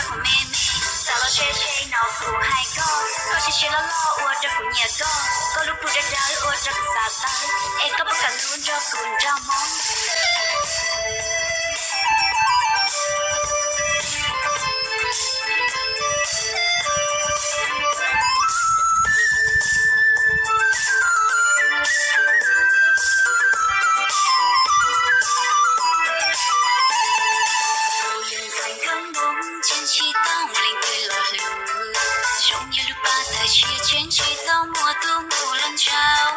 Me me, xav los ze ze no kuv hais koj, koj siab siab loj loj ua rau kuv nyiam koj, koj lub plhu dawb dawb ua rau kuv xav tawv, es koj puas kam hlub nrog kuv nrog Hmoob? Kuv yeej ntxhais nkauj Hmoob tseem tsis tau leej twg los hlub, zoo yog lub paj tawg tshiab tseem tsis tau muaj tus mus los ntsauv.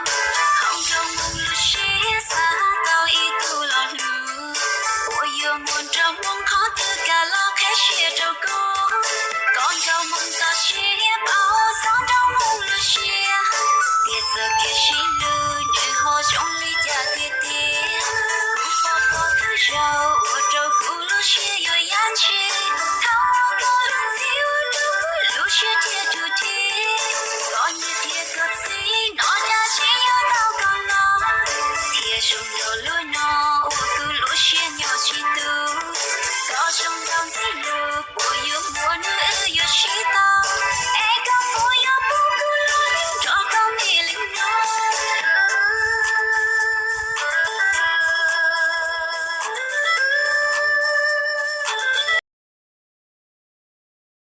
Hauv nkauj Hmoob lub siab xav tau ib tug los hlub, uas yuav muaj nraug Hmoob qhov twg kam los qheb siab rau kuv. Koj nkauj Hmoob toj siab paub txog nraug Hmoob lub siab, tiam txoj kev sib hlub nws ho zoo li cas tiag tiag. Kuv pom koj twb zaum ua rau kuv lub siab yuav yaj ntshis, thaum koj lub txim ua rau kuv lub siab thiaj tsuas